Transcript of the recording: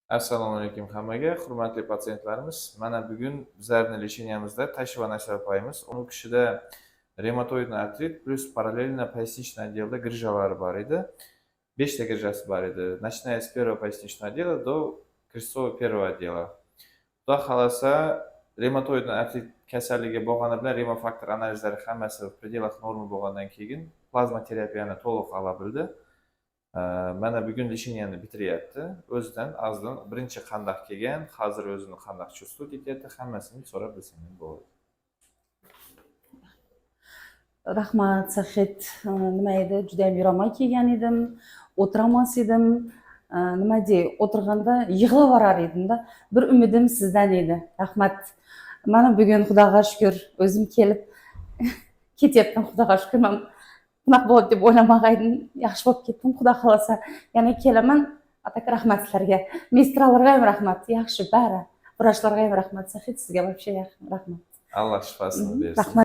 Assalomu alaykum hammaga, hurmatli patsientlarimiz. Mana bugun bizlarni лечения mizda Tasheva Nasiba opayimiz. U kishida ревматоидный artrit плюс параллельно поясничный отдел da грыжа lari bor edi. Beshta грыжа si bor edi. Начиная с первого поясничного отдела до крестцового первого отдела. Xudo xohlasa, ревматоидный artrit kasalligi bo'lgani bilan revmafaktor analizlari hammasi в пределах нормы bo'lgandan keyin plazma terapiyani to'liq ola bildi. Mana bugun лечения ni bitiryapti. O'zidan ozdan birinchi qandaq kelgan, hozir o'zini qandaq чувствовать etyapti, hammasini so'rab bilsangiz bo'ladi. Rahmat, Sahid. Nima edi, judayam yurolmay kelgan edim, o'tirolmas edim. Nima dey, o'tirganda yig'lab yuborar edimda. Bir umidim sizdan edi, rahmat. Mana bugun, Xudoga shukur, o'zim kelib ketyapman. Xudoga shukur, man bunaqa bo'ladi deb o'ylamagan edim, yaxshi bo'lib ketdim. Xudo xohlasa, yana kelaman. А так rahmat sizlarga, медсестра larga ham rahmat, yaxshi bari, vrachlarga ham rahmat. Sahid, sizga вообще rahmat. Alloh shifosini bersin. Rahmat.